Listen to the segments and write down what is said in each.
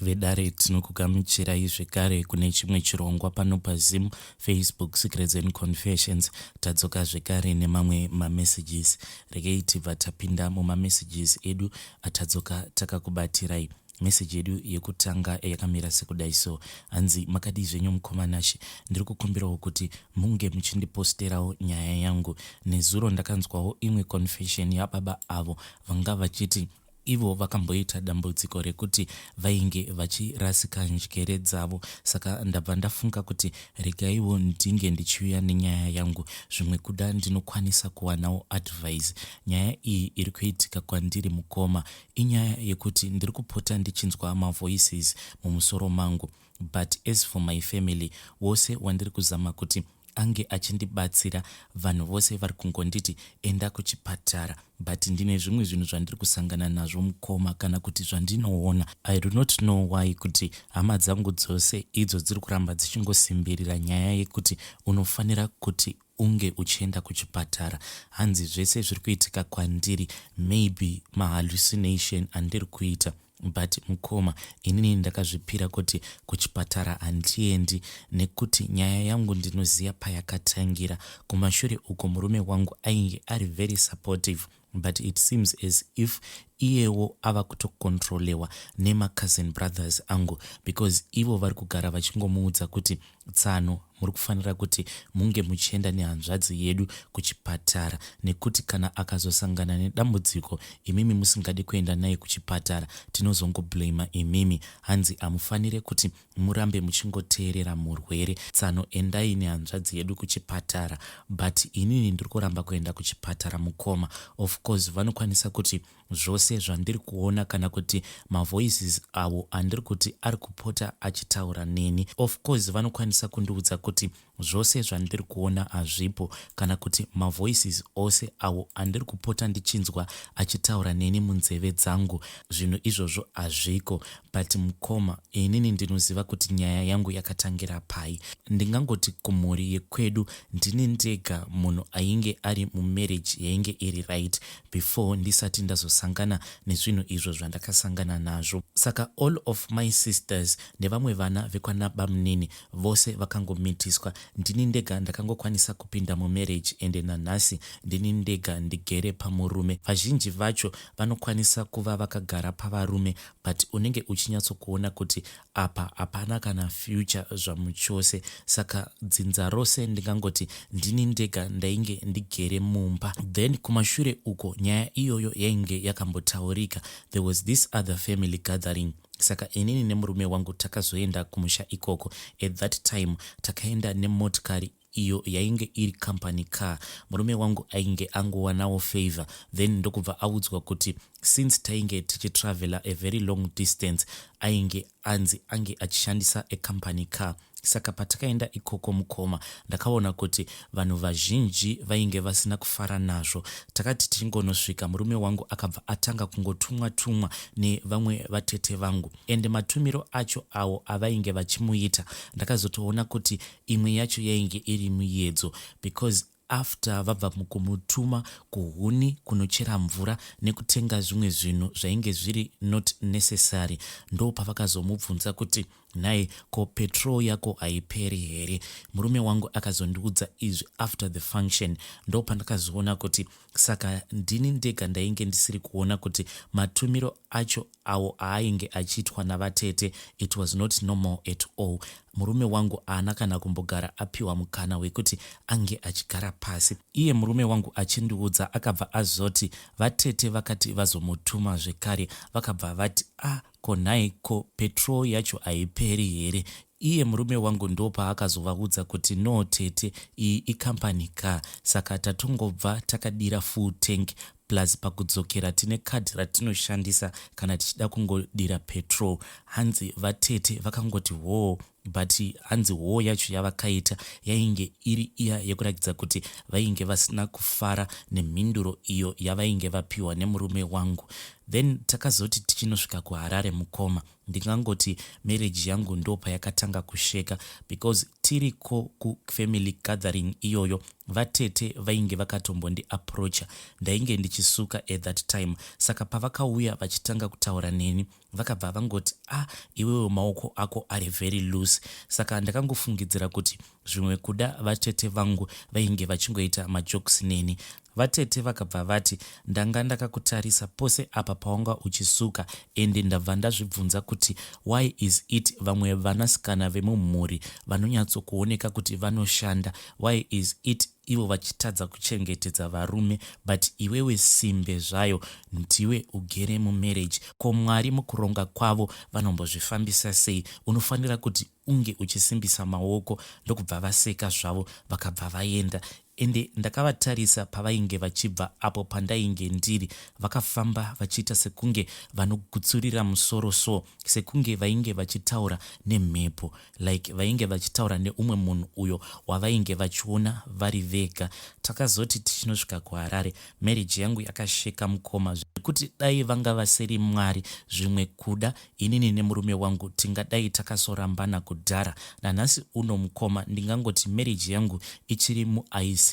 Vedare tinokugamuchirai zvekare kune chimwe chirongwa pano paZim Facebook Secrets and Confessions. Tadzoka zvekare nemamwe mamessages. Regei tibva tapinda mumamessages edu atadzoka takakubatirai. Message yedu yekutanga yakamira sekudai so. Hanzi makadii zvenyu mukoma Nashe. Ndiri kukumbirawo kuti munge muchindiposterawo nyaya yangu. Nezuro ndakanzwawo imwe confession yababa avo vanga vachiti Ivo vakamboita dambudziko rekuti vainge vachirasika njere dzavo saka ndabva ndafunga kuti regaiwo ndinge ndichiuya nenyaya yangu zvimwe kuda ndinokwanisa kuwanawo advice. Nyaya iyi iri kuitika kwandiri mukoma inyaya yekuti ndiri kupota ndichinzwa mavoices mumusoro mangu but as for my family wose wandiri kuzama kuti ange achindibatsira vanhu vose vari kungonditi enda kuchipatara but ndine zvimwe zvinhu zvandiri kusangana nazvo mukoma kana kuti zvandinoona i do not know why kuti hama dzangu dzose idzo dziri kuramba dzichingosimbirira nyaya yekuti unofanira kuti unge uchienda kuchipatara hanzi zvese zviri kuitika kwandiri maybe mahallucination andiri kuita But mukoma inini ndakazvipira kuti kuchipatara handiendi nekuti nyaya yangu ndinoziya payakatangira. Kumashure uko murume wangu ainge ari very supportive but it seems as if iyewo ava kutocontrolewa nema cousin brothers angu because ivo vari kugara vachingomuudza kuti Tsano muri kufanira kuti munge muchienda nehanzvadzi yedu kuchipatara nekuti kana akazosangana nedambudziko imimi musingade kuenda naye kuchipatara tinozongoblamer imimi. Hanzi hamufanire kuti murambe muchingoteerera murwere. Tsano endai nehanzvadzi yedu kuchipatara. But inini ndiri kuramba kuenda kuchipatara mukoma. Of course vanokwanisa kuti Zvose zvandiri kuona kana kuti mavoices awo andiri kuti ari kupota achitaura neni. Of course vanokwanisa kundiudza kuti zvose zvandiri kuona hazvipo kana kuti mavoices ose awo andiri kupota ndichinzwa achitaura neni munzeve dzangu zvinhu izvozvo hazviko but mukoma inini ndinoziva kuti nyaya yangu yakatangira pai. Ndingangoti kumhuri yekwedu ndini ndega munhu ainge ari mumarriage yainge iri right before ndisati ndazosangana nezvinhu izvo zvandakasangana nazvo. Saka all of my sisters nevamwe vana vekwanabamnini vose vakangomitiswa. Ndini ndega ndakangokwanisa kupinda mumarriage ende nanhasi ndini ndega ndigere pamurume. Vazhinji vacho vanokwanisa kuva vakagara pavarume but unenge uchinyatsokuona kuti apa hapana kana future zvamuchose saka dzinza rose ndingangoti ndini ndega ndainge ndigere mumba then kumashure uko nyaya iyoyo yainge yakambotaurika there was this other family gathering saka inini nemurume wangu takazoenda kumusha ikoko at that time takaenda nemotikari iyo yainge iri company car. Murume wangu ainge angowanawo favour then ndokubva audzwa kuti since tainge tichitraveller a very long distance ainge anzi ange achishandisa a company car. Saka patakaenda ikoko mukoma ndakaona kuti vanhu vazhinji vainge vasina kufara nazvo. Takati tichingonosvika murume wangu akabva atanga kungotumwa tumwa nevamwe vatete vangu ende matumiro acho awo avainge vachimuita ndakazotoona kuti Imwe yacho yainge iri miyedzo because after vabva mukumutuma kuhuni kunochera mvura nekutenga zvimwe zvinhu zvainge zviri not necessary ndopavakazomubvunza kuti nhai ko petrol yako haiperi here? Murume wangu akazondiudza izvi after the function ndopandakazoona kuti Saka ndini ndega ndainge ndisiri kuona kuti matumiro acho awo aainge achiitwa navatete it was not normal at all. Murume wangu haana kana kumbogara apiwa mukana wekuti ange achigara pasi. Iye murume wangu achindiudza akabva azoti vatete vakati vazomutuma zvekare vakabva vati ah ko nhai ko petrol yacho haiperi here Iye murume wangu ndopaakazovaudza kuti no tete iyi icompany car saka tatongobva takadira full tank plus pakudzokera tine card ratinoshandisa kana tichida kungodira petrol. Hanzi vatete vakangoti hoo. But hanzi hoo yacho yavakaita yainge iri iya yekuratidza kuti vainge vasina kufara nemhinduro iyo yavainge vapiwa nemurume wangu. Then takazoti tichinosvika kuHarare mukoma, ndingangoti marriage yangu ndopayakatanga kusheka because tiriko kufamily gathering iyoyo vatete vainge vakatombondi-approacha. Ndainge ndichisuka at that time, saka pavakauya vachitanga kutaura neni, vakabva vangoti, "Ah, iwewe maoko ako ari very loose." Saka ndakangofungidzira kuti zvimwe kuda vatete vangu vainge vachingoita majokes neni. Vatete vakabva vati, "Ndanga ndakakutarisa pose apa pawanga uchisuka, ende ndabva ndazvibvunza kuti why is it vamwe vanasikana vemumhuri vanonyatsokuoneka kuti vanoshanda, why is it ivo vachitadza kuchengetedza varume, but iwewe simbe zvayo ndiwe ugere mumarriage? Ko Mwari mukuronga kwavo vanombozvifambisa sei? Unofanira kuti unge uchisimbisa maoko." Ndokubva vaseka zvavo, vakabva vaenda. Ende ndakavatarisa pavainge vachibva apo pandainge ndiri, vakafamba vachiita sekunge vanogutsurira musoro, so sekunge vainge vachitaura nemhepo, like vainge vachitaura neumwe munhu uyo wavainge vachiona vari vega. Takazoti tichinosvika kuHarare, marriage yangu yakasheka mukoma, zvekuti dai vanga vasiri Mwari, zvimwe kuda inini nemurume wangu tingadai takasorambana kudhara. Nanhasi uno mukoma, ndingangoti marriage yangu ichiri muICU,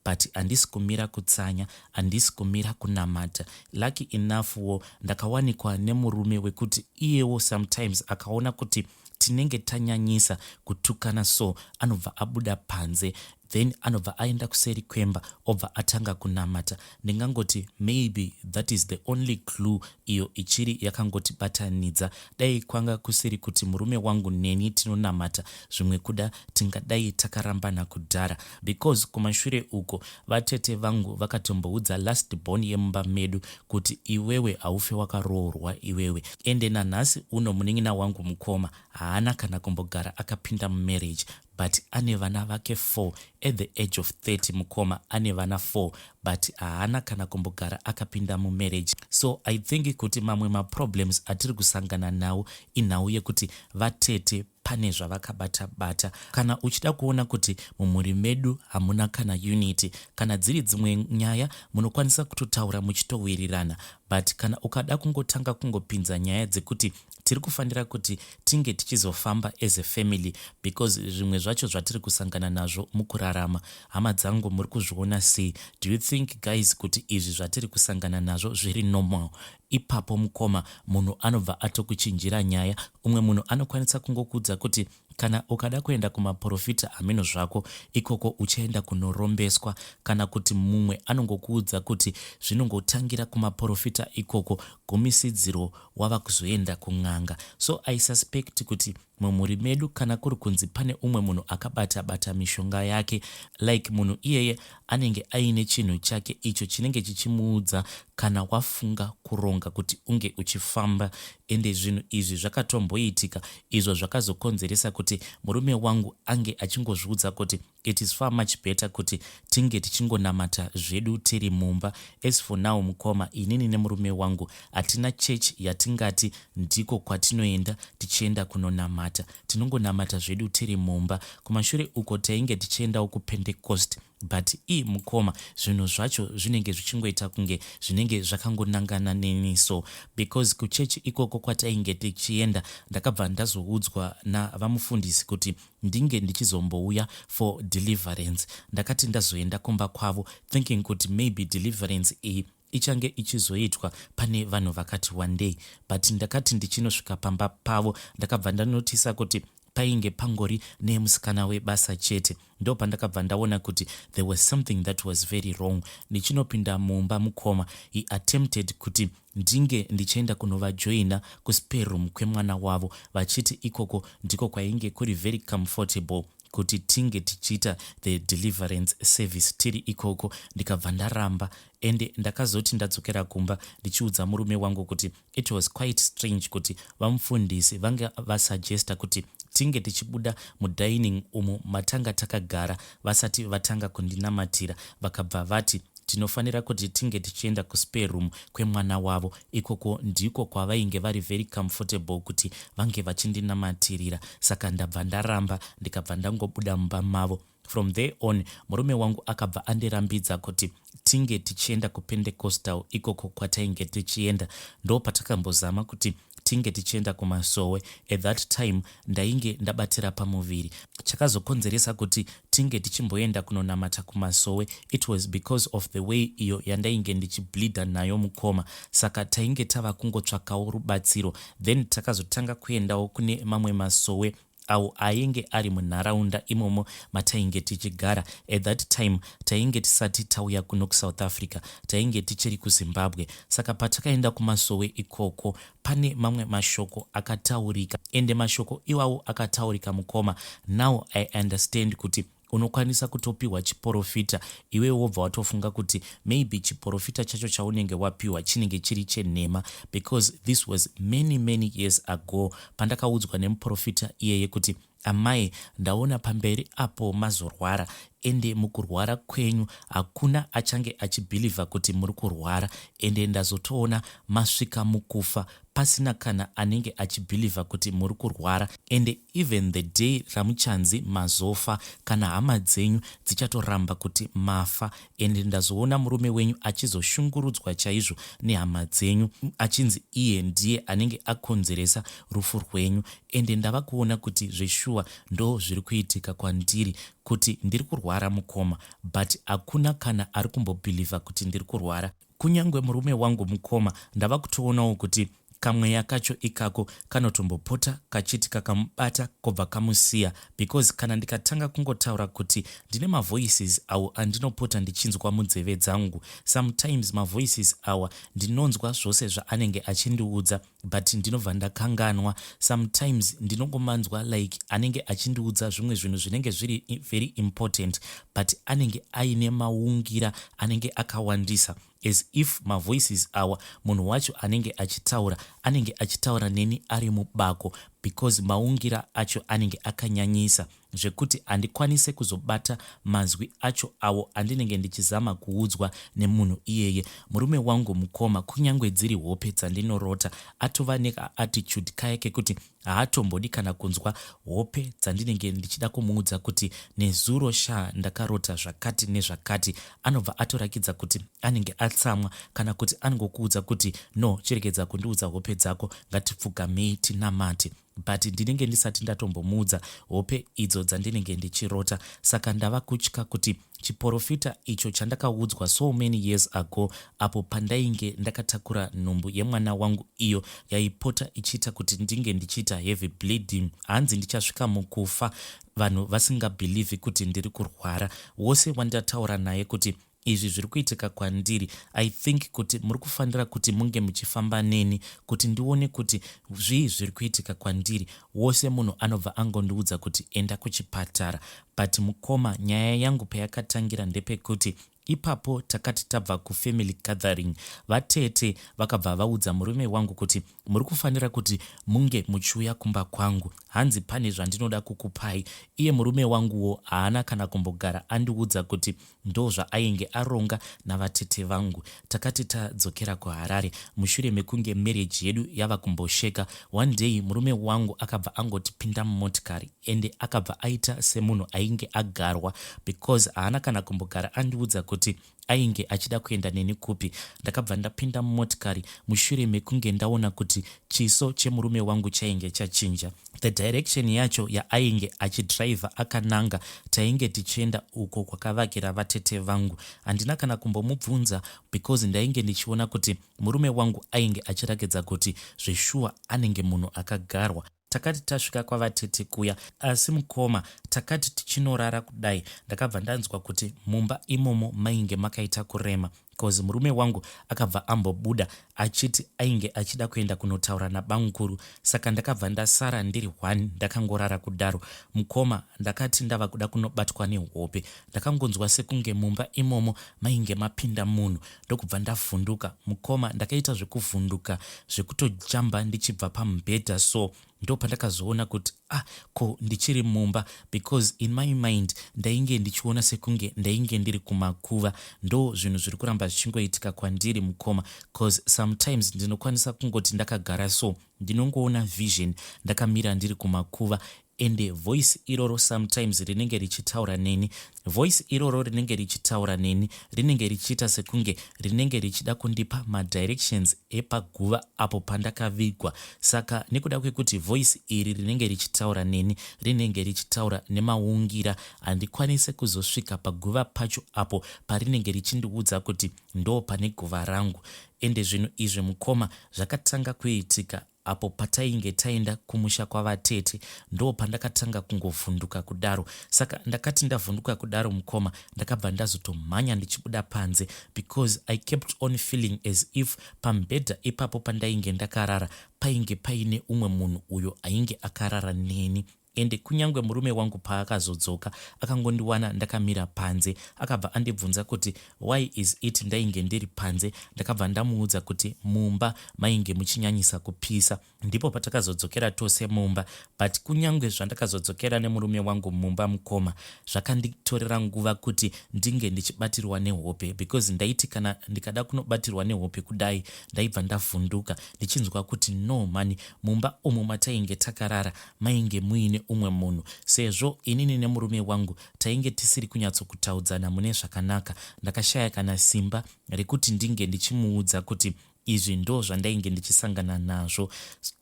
but handisi kumira kutsanya, handisi kumira kunamata. Lucky enough wo ndakawanikwa nemurume wekuti iyewo sometimes akaona kuti tinenge tanyanyisa kutukana, so anobva abuda panze, then anobva aenda kuseri kwemba, obva atanga kunamata. Ndingangoti maybe that is the only clue iyo ichiri yakangotibatanidza. Dai kwanga kusiri kuti murume wangu neni tinonamata, zvimwe kuda tingadai takarambana kudhara, because kumashure uko vatete vangu vakatomboudza last born yemumba medu kuti, "Iwewe haufe wakaroorwa iwewe." Ende nanhasi uno munin'ina wangu mukoma haana kana kumbogara akapinda mumarriage, but ane vana vake 4. At the age of 30 mukoma, ane vana 4, but haana kana kumbogara akapinda mumarriage. So I think kuti mamwe maproblems atiri kusangana nawo inhau yekuti vatete pane zvavakabata bata. Kana uchida kuona kuti mumhuri medu hamuna kana unity, kana dziri dzimwe nyaya munokwanisa kutotaura muchitowirirana, but kana ukada kungotanga kungopinza nyaya dzekuti tiri kufanira kuti tinge tichizofamba as a family, because zvimwe zvacho zvatiri kusangana nazvo mukurarama, hama dzangu, muri kuzviona sei? Do you think guys kuti izvi zvatiri kusangana nazvo zviri normal? Ipapo mukoma, munhu anobva atokuchinjira nyaya. Umwe munhu anokwanisa kungokuudza kuti kana ukada kuenda kumaprofita, hameno zvako ikoko uchaenda kunorombeswa, kana kuti mumwe anongokuudza kuti zvinongotangira kumaprofita ikoko, gumisidziro wava kuzoenda kun'anga. So I suspect kuti mumhuri medu, kana kuri kunzi pane umwe munhu akabata bata mishonga yake, like munhu iyeye anenge aine chinhu chake icho chinenge chichimuudza kana wafunga kuronga kuti unge uchifamba. Ende zvinhu izvi zvakatomboitika, izvo zvakazokonzeresa kuti murume wangu ange achingozviudza kuti it is far much better kuti tinge tichingonamata zvedu tiri mumba. As for now mukoma, inini nemurume wangu hatina chechi yatingati ndiko kwatinoenda tichienda kunonamata. Tinongonamata zvedu tiri mumba. Kumashure uko tainge tichiendawo kuPentecost, but i mukoma, zvinhu zvacho zvinenge zvichingoita kunge zvinenge zvakangonangana neni so, because kuchechi ikoko kwatainge tichienda, ndakabva ndazoudzwa navamufundisi kuti ndinge ndichizombouya for deliverance. Ndakati ndazoenda kumba kwavo thinking kuti maybe deliverance iyi ichange ichizoitwa pane vanhu vakati one day, but ndakati ndichinosvika pamba pavo, ndakabva ndanotisa kuti painge pangori nemusikana webasa chete. Ndo pandakabva ndaona kuti there was something that was very wrong. Ndichinopinda mumba mukoma, he attempted kuti ndinge ndichienda kunovajoina kuspare room kwemwana wavo, vachiti ikoko ndiko kwainge kuri very comfortable kuti tinge tichiita the deliverance service tiri ikoko. Ndikabva ndaramba. Ende ndakazoti ndadzokera kumba, ndichiudza murume wangu kuti it was quite strange kuti vamufundisi vanga vasuggesta kuti tinge tichibuda mudining umu matanga takagara vasati vatanga kundinamatira. Vakabva vati tinofanira kuti tinge tichienda kuspare room kwemwana wavo. Ikoko ndiko kwavainge vari very comfortable kuti vange vachindinamatirira. Saka ndabva ndaramba ndikabva ndangobuda mumba mavo. From there on murume wangu akabva andirambidza kuti tinge tichienda kuPentecostal ikoko kwatainge tichienda. Ndopatakambozama kuti tinge tichienda kumasowe. At that time ndainge ndabatira pamuviri. Chakazokonzeresa kuti tinge tichimboenda kunonamata kumasowe it was because of the way iyo yandainge ndichibleeder nayo mukoma. Saka tainge tava kungotsvakawo rubatsiro. Then takazotanga kuendawo kune mamwe masowe awo ainge ari munharaunda imomo matainge tichigara. At that time tainge tisati tauya kuno kuSouth Africa, tainge tichiri kuZimbabwe. Saka patakaenda kumasowe ikoko pane mamwe mashoko akataurika, ende mashoko iwawo akataurika mukoma, now I understand kuti unokwanisa kutopiwa chiporofita iwe wobva watofunga kuti maybe chiporofita chacho chaunenge wapiwa chinenge chiri chenhema, because this was many many years ago pandakaudzwa nemuporofita iyeye kuti, "Amai, ndaona pamberi apo mazorwara, ende mukurwara kwenyu hakuna achange achibhilivha kuti muri kurwara, ende ndazotoona masvika mukufa pasina kana anenge achibhilivha kuti muri kurwara, ende even the day ramuchanzi mazofa, kana hama dzenyu dzichatoramba kuti mafa. Ende ndazoona murume wenyu achizoshungurudzwa chaizvo nehama dzenyu, achinzi iye ndiye anenge akonzeresa rufu rwenyu. Ende ndava kuona kuti zveshuwa ndo zviri kuitika kwandiri, kuti ndiri kurwara mukoma, but hakuna kana ari kumbobhilivha kuti ndiri kurwara, kunyange murume wangu mukoma. Ndava kutoonawo kuti kamweya kacho ikako kanotombopota kachiti kakamubata kobva kamusiya, because kana ndikatanga kungotaura kuti ndine mavoices awo andinopota ndichinzwa munzeve dzangu, sometimes mavoices awa ndinonzwa zvose zvaanenge achindiudza, but ndinobva ndakanganwa. Sometimes ndinongomanzwa like anenge achindiudza zvimwe zvinhu zvinenge zviri very important, but anenge aine maungira anenge akawandisa, as if mavoices awa munhu wacho anenge achitaura, anenge achitaura neni ari mubako, because maungira acho anenge akanyanyisa zvekuti handikwanise kuzobata mazwi acho awo andinenge ndichizama kuudzwa nemunhu iyeye. Murume wangu mukoma, kunyange dziri hope dzandinorota, atova nekaattitude kaya kekuti haatombodi kana kunzwa hope dzandinenge ndichida kumuudza kuti nezuro sha ndakarota zvakati nezvakati. Anobva atorakidza kuti anenge atsamwa, kana kuti anongokuudza kuti, 'No, chiregedza kundiudza hope dzako, ngatipfugamei tinamate.' But ndinenge ndisati ndatombomuudza hope idzo dzandinenge ndichirota. Saka ndava kutya kuti chiprofita icho chandakaudzwa so many years ago, apo pandainge ndakatakura nhumbu yemwana wangu iyo yaipota ichiita kuti ndinge ndichiita heavy bleeding, hanzi ndichasvika mukufa vanhu vasingabhilivhi kuti ndiri kurwara. Wose wandataura naye kuti izvi zviri kuitika kwandiri, I think kuti muri kufanira kuti munge muchifamba neni kuti ndione kuti zvii zviri kuitika kwandiri, wose munhu anobva angondiudza kuti enda kuchipatara. But mukoma, nyaya yangu payakatangira ndepekuti ipapo takati tabva kufamily gathering, vatete vakabva vaudza murume wangu kuti muri kufanira kuti munge muchiuya kumba kwangu, hanzi pane zvandinoda kukupai. Iye murume wanguwo haana kana kumbogara andiudza kuti ndo zvaainge aronga navatete vangu. Takati tadzokera kuHarare mushure mekunge marriage yedu yava kumbosheka, one day murume wangu akabva angotipinda mumotikari, ende akabva aita semunhu ainge agarwa, because haana kana kumbogara andiudza kuti ainge achida kuenda neni kupi. Ndakabva ndapinda mumotikari mushure mekunge ndaona kuti chiso chemurume wangu chainge chachinja. The direction yacho yaainge achidhiraivha akananga, tainge tichienda uko kwakavakira vatete vangu. Handina kana kumbomubvunza, because ndainge ndichiona kuti murume wangu ainge achirakidza kuti zveshuwa anenge munhu akagarwa. Takati tasvika kwavatete kuya, asi mukoma, takati tichinorara kudai, ndakabva ndanzwa kuti mumba imomo mainge makaita kurema, because murume wangu akabva ambobuda achiti ainge achida kuenda kunotaura nabamukuru. Saka ndakabva ndasara ndiri one, ndakangorara kudaro. Mukoma, ndakati ndava kuda kunobatwa nehope, ndakangonzwa sekunge mumba imomo mainge mapinda munhu, ndokubva ndavhunduka. Mukoma, ndakaita zvekuvhunduka zvekutojamba ndichibva pamubhedha, so ndo pandakazoona kuti Ah, ko ndichiri mumba? Because in my mind ndainge ndichiona sekunge ndainge ndiri kumakuva. Ndo zvinhu zviri kuramba zvichingoitika kwandiri mukoma, cause sometimes ndinokwanisa kungoti ndakagara so, ndinongoona vision ndakamira ndiri kumakuva. Ende voice iroro sometimes rinenge richitaura neni, voice iroro rinenge richitaura neni rinenge richiita sekunge rinenge richida kundipa madirections epaguva apo pandakavigwa. Saka nekuda kwekuti voice iri rinenge richitaura neni rinenge richitaura nemaungira, handikwanise kuzosvika paguva pacho apo parinenge richindiudza kuti ndo pane guva rangu. Ende zvinhu izvi mukoma zvakatanga kuitika apo patainge taenda kumusha kwavatete. Ndo pandakatanga kungovhunduka kudaro. Saka ndakati ndavhunduka kudaro mukoma, ndakabva ndazotomhanya ndichibuda panze, because I kept on feeling as if pamubhedha ipapo pandainge ndakarara painge paine umwe munhu uyo ainge akarara neni. Ende kunyange murume wangu paakazodzoka akangondiwana ndakamira panze, akabva andibvunza kuti why is it ndainge ndiri panze. Ndakabva ndamuudza kuti mumba mainge muchinyanyisa kupisa. Ndipo patakazodzokera tose mumba. But kunyange zvandakazodzokera nemurume wangu mumba mukoma, zvakanditorera nguva kuti ndinge ndichibatirwa nehope, because ndaiti kana ndikada kunobatirwa nehope kudai, ndaibva ndavhunduka ndichinzwa kuti no mani, mumba umu matainge takarara mainge muine umwe munhu. Sezvo inini nemurume wangu tainge tisiri kunyatsokutaudzana mune zvakanaka, ndakashaya kana simba rekuti ndinge ndichimuudza kuti izvi ndo zvandainge ndichisangana nazvo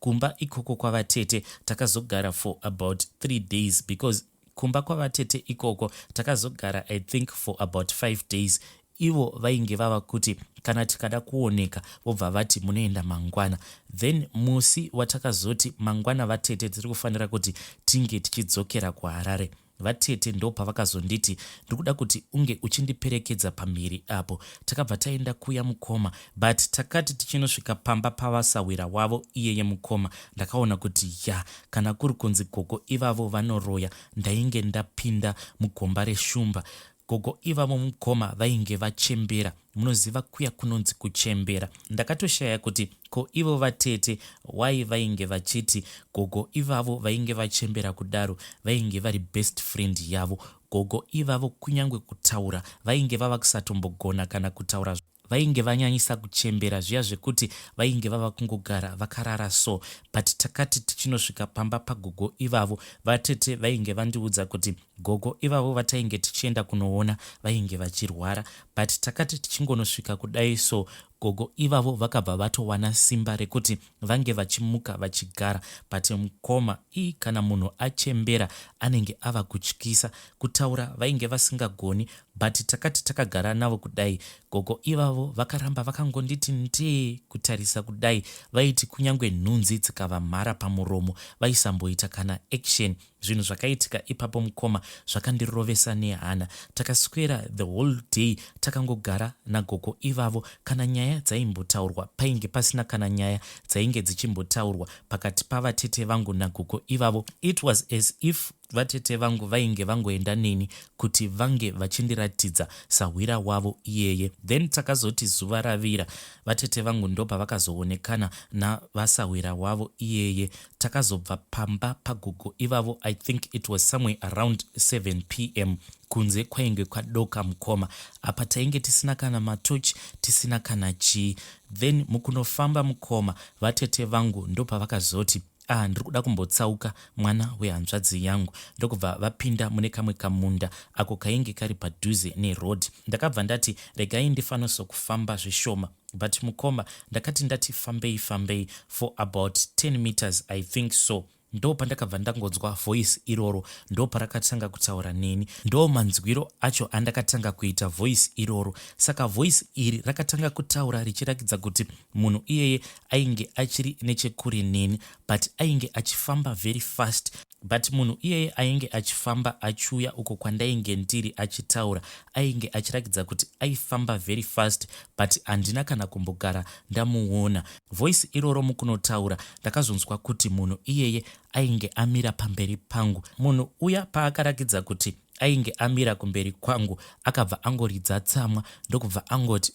kumba ikoko kwavatete. Takazogara for about 3 days, because kumba kwavatete ikoko takazogara, I think, for about 5 days. Ivo vainge vava kuti kana tikada kuoneka vobva vati munoenda mangwana. Then musi watakazoti mangwana vatete tiri kufanira kuti tinge tichidzokera kuHarare, vatete ndo pavakazonditi, "Ndiri kuda kuti unge uchindiperekedza pamhiri apo." Takabva taenda kuya mukoma, but takati tichinosvika pamba pavasawira wavo iyeye mukoma, ndakaona kuti ya, kana kuri kunzi gogo ivavo vanoroya, ndainge ndapinda mugomba reshumba. Gogo ivavo mukoma vainge vachembera. Munoziva kuya kunonzi kuchembera. Ndakatoshaya kuti ko ivo vatete wai vainge vachiti gogo ivavo vainge vachembera kudaro vainge vari best friend yavo. Gogo ivavo kunyange kutaura vainge vava kusatombogona kana kutaura. Vainge vanyanyisa kuchembera zviya zvekuti vainge vava kungogara vakarara so. But takati tichinosvika pamba pagogo ivavo, vatete vainge vandiudza kuti gogo ivavo vatainge tichienda kunoona vainge vachirwara. But takati tichingonosvika kudai so, gogo ivavo vakabva vatowana simba rekuti vange vachimuka vachigara. But mukoma, ii, kana munhu achembera anenge ava kutyisa. Kutaura vainge vasingagoni, but takati takagara navo kudai, gogo ivavo vakaramba vakangonditi ndee kutarisa kudai. Vaiti kunyange nhunzi dzikavamhara pamuromo vaisamboita kana action. Zvinhu zvakaitika ipapo mukoma zvakandirovesa nehana. Takaswera the whole day takangogara nagogo ivavo. Kana nyaya dzaimbotaurwa painge pasina, kana nyaya dzainge dzichimbotaurwa pakati pavatete vangu nagogo ivavo. It was as if vatete vangu vainge vangoenda neni kuti vange vachindiratidza sahwira wavo iyeye. Then takazoti zuva ravira, vatete vangu ndopavakazoonekana navasahwira wavo iyeye. Takazobva pamba pagogo ivavo, I think it was somewhere around 7 p.m. Kunze kwainge kwadoka mukoma. Apa tainge tisina kana matochi, tisina kana chii. Then mukunofamba mukoma, vatete vangu ndopavakazoti, "Ah, ndiri kuda kumbotsauka mwana wehanzvadzi yangu." Ndokubva vapinda mune kamwe kamunda ako kainge kari padhuze neroad. Ndakabva ndati regai ndifanosokufamba zvishoma. But mukoma, ndakati ndati fambei fambei for about 10 meters, I think so, ndo pandakabva ndangonzwa voice iroro. Ndo parakatanga kutaura neni. Ndo manzwiro acho andakatanga kuita voice iroro. Saka voice iri rakatanga kutaura richirakidza kuti munhu iyeye ainge achiri nechekure neni, but ainge achifamba very fast. But munhu iyeye ainge achifamba achiuya uko kwandainge ndiri achitaura, ainge achirakidza kuti aifamba very fast, but handina kana kumbogara ndamuona. Voice iroro mukunotaura, ndakazonzwa kuti munhu iyeye ainge amira pamberi pangu. Munhu uya paakarakidza kuti ainge amira kumberi kwangu, akabva angoridza tsamwa, ndokubva angoti,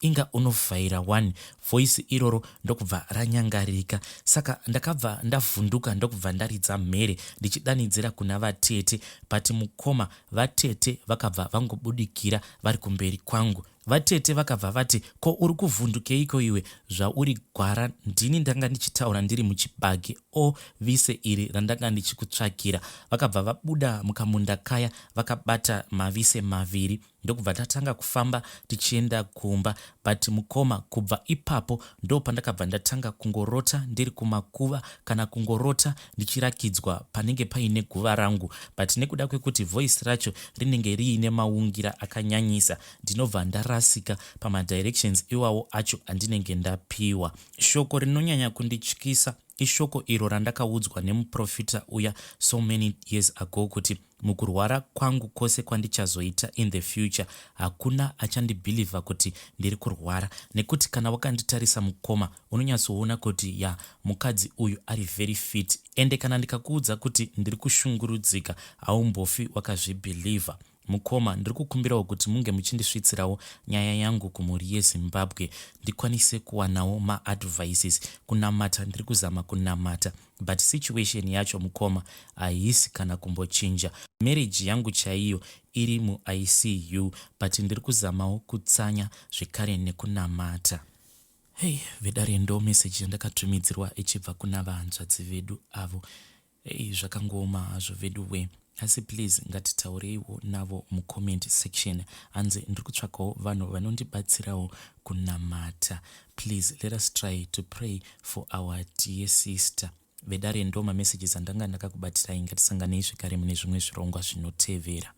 Inga unovhaira wani. Voice iroro ndokubva ranyangarika. Saka ndakabva ndavhunduka ndokubva ndaridza mhere ndichidanidzira kuna vatete but mukoma vatete vakabva vangobudikira vari kumberi kwangu. Vatete vakabva vati, Ko uri kuvhundukeiko iwe zvauri gwara ndini ndanga ndichitaura ndiri muchibage o vise iri randanga ndichikutsvakira. Vakabva vabuda mukamunda kaya vakabata mavise maviri ndokubva tatanga kufamba tichienda kumba but mukoma kubva ipapo ndopandakabva ndatanga kungorota ndiri kumakuva kana kungorota ndichirakidzwa panenge paine guva rangu but nekuda kwekuti voice racho rinenge riine maungira akanyanyisa ndinobva ndarasika pamadirections iwawo acho andinenge ndapiwa. Shoko rinonyanya kundityisa ishoko iro randakaudzwa nemuprofita uya so many years ago kuti mukurwara kwangu kwose kwandichazoita in the future hakuna achandibhilivha kuti ndiri kurwara nekuti kana wakanditarisa mukoma unonyatsoona kuti ya mukadzi uyu ari very fit ende kana ndikakuudza kuti ndiri kushungurudzika haumbofi wakazvibhilivha. Mukoma ndiri kukumbirawo kuti munge muchindisvitsirawo nyaya yangu kumhuri yeZimbabwe ndikwanise kuwanawo maadvices. Kunamata ndiri kuzama kunamata but situation yacho mukoma haisi kana kumbochinja. Marriage yangu chaiyo iri muICU but ndiri kuzamawo kutsanya zvekare nekunamata. Hey vedare ndo message yandakatumidzirwa ichibva kuna vahanzvadzi vedu avo. Hey zvakangooma hazvo veduwee asi please ngatitaureiwo navo mucomment section hanzi ndiri kutsvakawo vanhu vanondibatsirawo kunamata please let us try to pray for our dear sister vedare ndo mamessages andanga ndakakubatirai ngatisanganei zvekare mune zvimwe zvirongwa zvinotevera.